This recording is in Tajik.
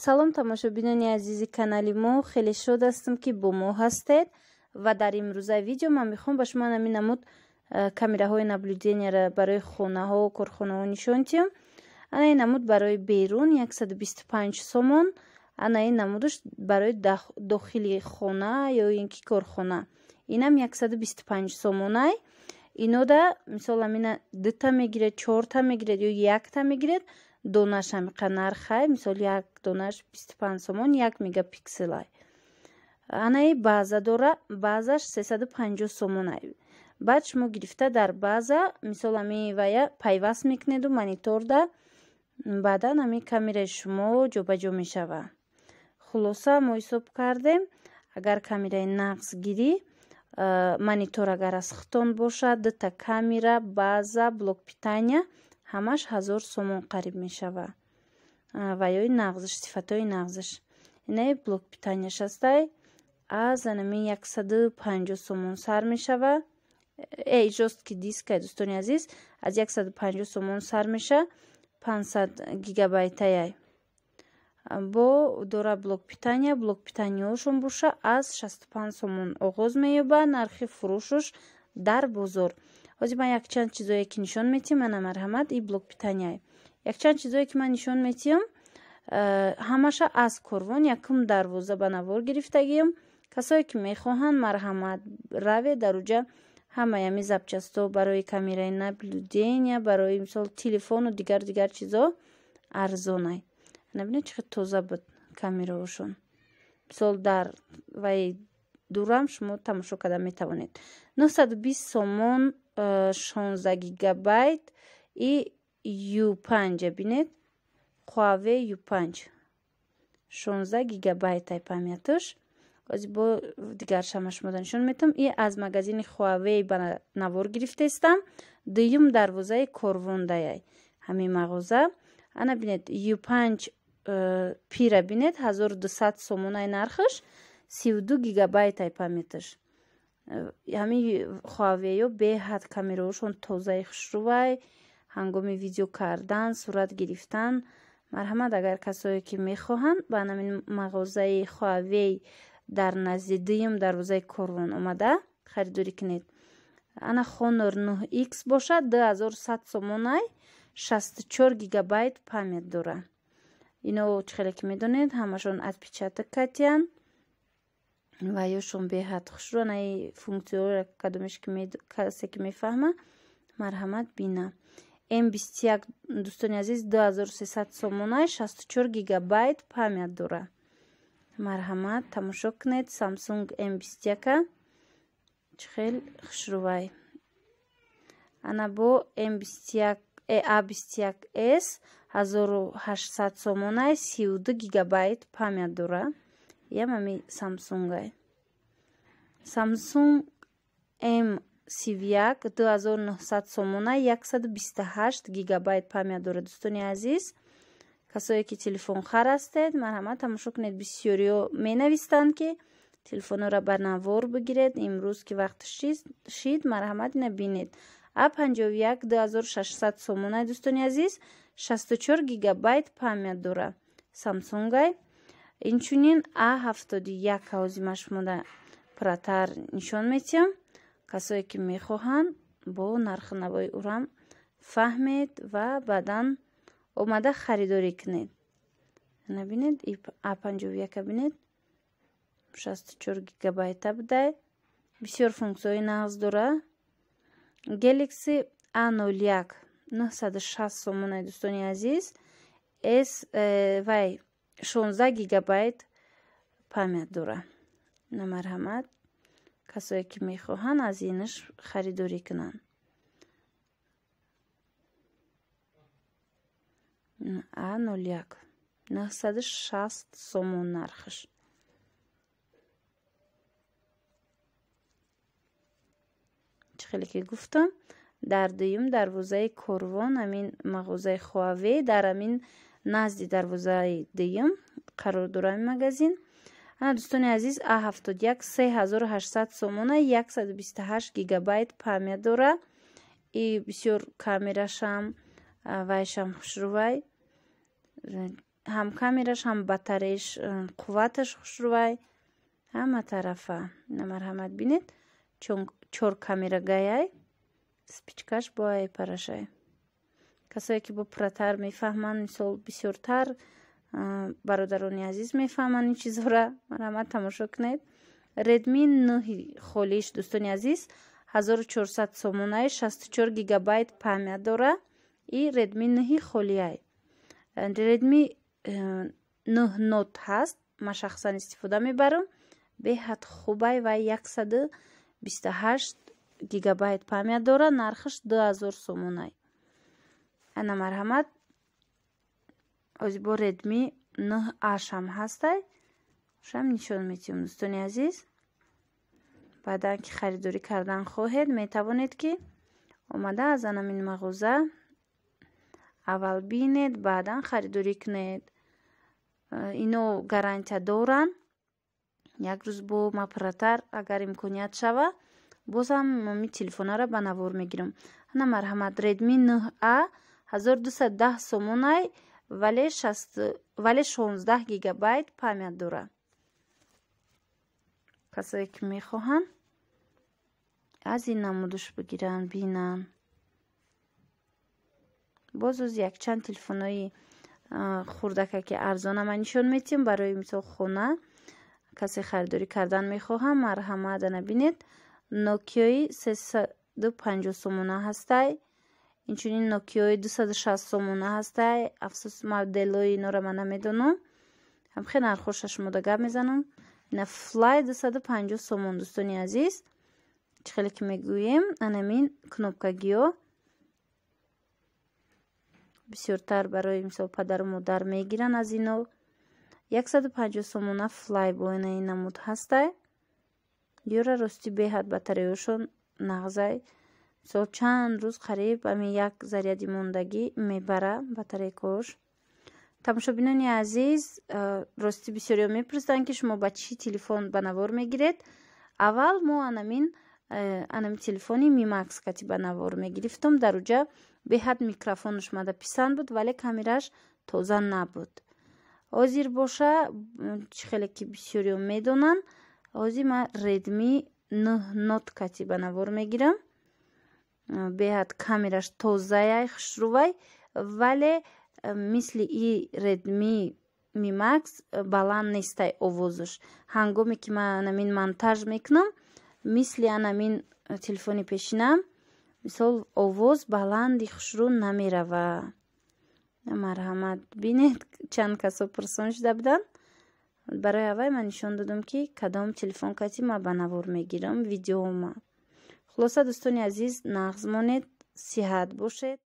Салом, тамошобинони азизи канали мо. Хеле шод ҳастам, ки бо мо ҳастед ва дар имрӯзаи видео ман мехоҳам ба шумо ҳамин намуд камераҳои наблюденияро барои хонаҳо, корхонаҳо нишон диҳам. Ана ин намуд барои берун 125 сомон, ана ин намудаш барои дохили хона ё ин ки корхона, инам 125 сомонай. Инода мисол амина дута мегиред, чорта мегиред ё якта мегиред, донаш ҳамиқа нархай. Мисол, як донаш 25 сомон, 1 мегапикселай. Анаи база дора, базаш 350 сомонай. Баъд шумо гирифта дар база, мисол, ами вая пайваст мекунеду мониторда, баъдан ами камераи шумо ҷобаҷо мешава. Хулоса, мо ҳисоб кардем, агар камераи нағз гирӣ, монитор агар аз хитон бошад, дута камера, база, блок питания, ҳамаш 1000 сомон қариб мешава. Ва ёи нағзиш, сифатҳои нағзиш, инаи блок питанияш ҳастай, аз анами 150 сомон сар мешава. Жёсткий дискай, дӯстони азиз, аз 150 сомон сар меша, 500 гигабайтаяй. Бо дора блок питания, блок питанияошон боша, аз 65 сомон оғоз меёбад нархи фурӯшуш дар бозор. Ҳозир ман якчанд чизое ки нишон метиҳам, ана, марҳамат, и блок питанияй. Якчанд чизое ки ман нишон метиҳам, ҳамаша аз Корвон, якум дарвоза ба навор гирифтагиам. Касое ки мехоҳанд, марҳамат, раве дар уҷа, ҳамаи ҳами запчастҳо барои камераи наблюдения, барои, мисол, телефону дигар дигар чизо арзонай. Набинед, чӣ хел тоза буд камераошон. Мисол, дар вай дурам шумо тамошо карда метавонед. 920 сомон, 16 гигабайт и Ю5. Бинед, Хуавей Ю5, 16 гигабайтай памяташ. Ҳозир бо дигар шама шумода нишон метавам. И аз магазини Хуавей ба навор гирифтаистам, дуюм дарвозаи Корвондаяй ҳамин мағоза. Ана бинед, Ю5 пира бинед, 1200 сомонай нархаш, 32 гигабайтай памяташ. Ҳамин Хуавейё беҳад камераошон тозаи хушрӯвай, ҳангоми видео кардан, сурат гирифтан. Марҳамат, агар касое ки мехоҳанд, ба ҳамин мағозаи Хуавей дар назди дуюм дарвозаи Корвон омада харидорӣ кунед. Ана Honor 9X бошад, 2100 сомонай, 64 гигабайт память дора. Ино чӣ хеле ки медонед, ҳамашон отпечаток катиян ва ёшон беҳад хушрӯ. Анаи функсияҳоро кадомеш касе ки мефаҳма, марҳамат, бина. М21, дӯстони азиз, 2300 сомонай, 64 гигабайт память дора. Марҳамат, тамошо кунед Samsung М21 чӣ хел хушрӯвай. Ана бо М21, А21с 1800 сомонай, 32 гигабайт память дора. Ям ами Самсунгай. Samsung М31 2900 сомонай, 128 гигабайт память дора. Дӯстони азиз, касое ки телефонхар ҳастед, марҳамат, тамошо кунед. Бисёриҳо менавистанд, ки телефонҳоро ба навор бигиред. Имрӯз ки вақт шид, марҳамат, ина бинед. А51 2600 сомонай, дӯстони азиз, 64 гигабайт память дора, Самсунгай. Инчунин А71 ҳозир ман шумода пурратар нишон метиҳам. Касое ки мехоҳанд, бо нархи навои урам фаҳмед ва баъдан омада харидорӣ кунед. Набинед, А51-а бинед, 64 гигабайта будай, бисёр функсияҳои нағз дора. Galaxy A01 960 сомонай, дӯстони азиз, с вай 16 гигабайт память дора. На, марҳамат, касое ки мехоҳанд, аз инаш харидорӣ кунанд. А01 960 сомон нархаш. Чӣ хеле ки гуфтам, дар дуюм дарвозаи Корвон, ҳамин мағозаи Хуавей дар ҳамин назди дарвозаи дуюм қарор дора ҳамин магазин. Ана, дӯстони азиз, А71 3800 сомона, 128 гигабайт память дора. И бисёр камерашам, вайшам хушрӯвай. Ҳам камераш, ҳам батареяш қувваташ хушрӯвай, ҳама тарафа. Марҳамат, бинед, чор камера гаяй, вспышкаш бо ай парашай. Касое ки бо пурратар мефаҳманд, мисол, бисёртар бародарони азиз мефаҳманд ин чизҳоро, марҳамат, тамошо кунед. Редми 9 холиш, дӯстони азиз, 1400 сомонаи, 64 гигабайт память дора. И Редми 9 холияй. Редми 9 Нот ҳаст, ман шахсан истифода мебарам, беҳад хубай ва 128 гигабайт память дора, нархаш 2000 сомонай. Ана, марҳамат, ози бо Редми 9 ашам ҳастай, шам нишон метиҳам, дӯстони азиз. Баъдан ки харидорӣ кардан хоҳед, метавонед, ки омада аз анамин мағоза аввал бинед, баъдан харидорӣ кунед. Ино гарантия доранд. Як рӯз бо мапратар, агар имконият шава, бозам ми телефонара ба навор мегирам. Ана, марҳамат, Редми 9а 1210 сомонай, вале 16 гигабайт память дорад. Касое ки мехоҳанд, аз ин намудуш бигиранд, бинанд. Боз оз якчанд телефонҳои хурдака, ки арзона, ман нишон метиҳам. Барои мисол, хона касе харидорӣ кардан мехоҳам, марҳамат, ана бинед, Нокиои 350 сомона ҳастай, инчунин Нокиои 260 сомона ҳастай. Афсӯс, моделҳои инора ман намедонам, ҳамхе нархоша шумода гап мезанам. Ина Флай 250 сомон, дӯстони азиз. Чӣ хеле ки мегӯем, анамин кнопкагиё бисёртар барои мисол падару модар мегиранд аз ино. 150 сомона Флай бо ина ин намуд ҳастай. Ёра ростӣ беҳад батареяшон нағзай, мисол, чанд рӯз қариб ҳамин як заряди мондагӣ мебара батарейкаош. Тамошобинони азиз, ростӣ бисёриҳо мепурсанд, ки шумо ба чӣ телефон ба навор мегиред. Аввал мо анамин телефони Mi Max кати ба навор мегирифтум. Дар уҷа беҳад микрофонаш мада писанд буд, вале камераш тоза набуд. Ҳозир боша, чӣ хеле ки бисёриҳо медонанд, ҳозир ман Редми 9 Нот кати ба навор мегирам. Беҳад камераш тозаяй, хушрӯвай, вале мисли и Редми Mi Max баланд нестай овозаш. Ҳангоме ки ман анамин монтаж мекунам, мисли анамин телефони пешинам, мисол, овоз баланди хушрӯ намерава. Марҳамат, бинед, чанд касо пурсон шуда буданд. Барои аввай ман нишон додам, ки кадом телефон кати ман ба навор мегирам видеома. Хулоса, дӯстони азиз, нағз монед, сиҳат бошед.